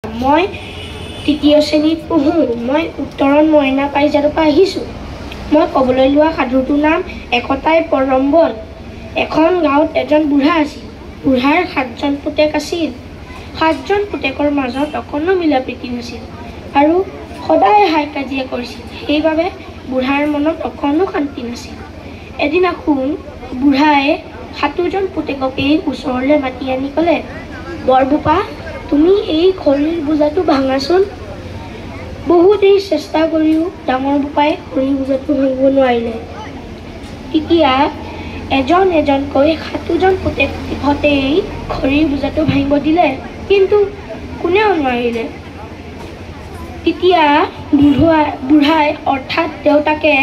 মই তৃতীয় শ্ৰেণীত পঢ়োঁ। মই উত্তৰণ মইনা পাৰিজাতৰ পৰা আহিছোঁ। মই ক'বলৈ লোৱা সাধুটোৰ নাম একতাই পৰম বল। এখন গাঁৱত এজন বুঢ়া আছিল। বুঢ়াৰ সাতজন পুতেক আছিল। সাতজন পুতেকৰ মাজত অকণো মিলা প্ৰীতি নাছিল আৰু সদায় হাই কাজিয়া কৰিছিল। সেইবাবে বুঢ়াৰ মনত অকণো শান্তি নাছিল। এদিনাখন বুঢ়াই সাতোজন পুতেককেই ওচৰলৈ মাতি আনি ক'লে, বৰবোপা, তুমি এই খৰিৰ বোজাটো ভাঙাচোন। বহু দেৰি চেষ্টা কৰিও ডাঙৰ বোপাই খৰিৰ বোজাটো ভাঙিব নোৱাৰিলে। তেতিয়া এজন এজনকৈ সাতোজন পুতেকহঁতেই খৰিৰ বোজাটো ভাঙিব দিলে, কিন্তু কোনেও নোৱাৰিলে। তেতিয়া বুঢ়াই অৰ্থাৎ দেউতাকে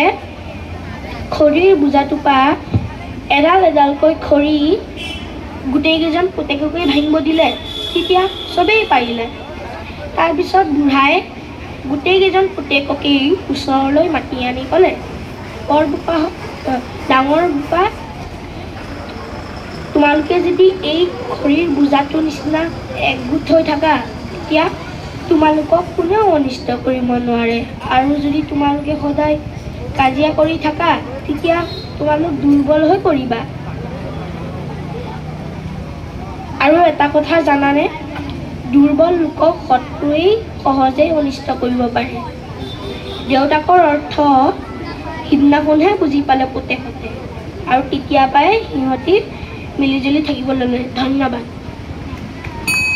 খৰিৰ বোজাটোৰ পৰা এডাল এডালকৈ খৰি গোটেইকেইজন পুতেককে ভাঙিব দিলে। তেতিয়া চবেই পাৰিলে। তাৰপিছত বুঢ়াই গোটেইকেইজন পুতেককেই ওচৰলৈ মাতি আনি ক'লে, বৰবোপা, ডাঙৰ বোপা, তোমালোকে যদি এই খৰিৰ বোজাটোৰ নিচিনা একগোট হৈ থাকা, তেতিয়া তোমালোকক কোনেও অনিষ্ট কৰিব নোৱাৰে, আৰু যদি তোমালোকে সদায় কাজিয়া কৰি থাকা, তেতিয়া তোমালোক দুৰ্বল হৈ পৰিবা। আৰু এটা কথা জানানে? দুৰ্বল লোকক শত্ৰুৱেই সহজেই অনিষ্ট কৰিব পাৰে। দেউতাকৰ অৰ্থ সিদিনাখনহে বুজি পালে পুতেকহঁতে, আৰু তেতিয়াৰ পৰাই সিহঁতি মিলিজুলি থাকিব ল'লে। ধন্যবাদ।